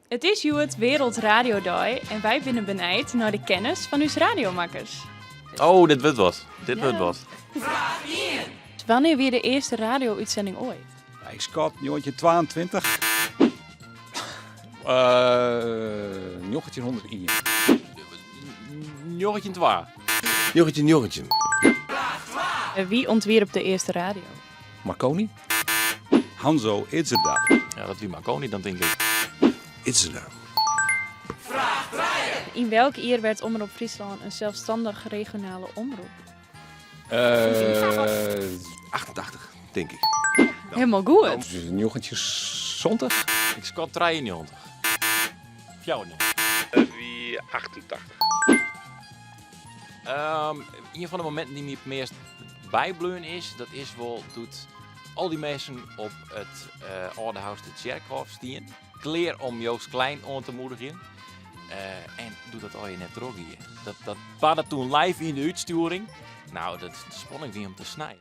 It is hjoed Wereldradiodag en wy binne benijd nei de kennis fan ús radiomakkers. Oh, dit wurdt wat. Dit wurdt wat. Wannear wie de earste radio-útsending oait? Ik skat 1922. 1901. 1902. 1919. Wie ûntwierp de earste radio? Marconi. Hanzo Idzerda. Ja, dat wie Marconi dan, tink ik. Idzerda. Yn welk jier werd Omrop Fryslân in selsstannich regionale omrop? 88, tink ik. Hielendal goed. 1970. Ik skat 93. 94. Wie 88. Ien fan de mominten dy't my it meast bybleaun is, dat is wol doe't al dy minsken op it Aldehoustertsjerkhôf stien, klear om Joost Klein oan te moedigjen. En doe't dat allegear net trochgie. Dat barde toen live yn de útstjoering. Nou, de spanning wie om te snijen.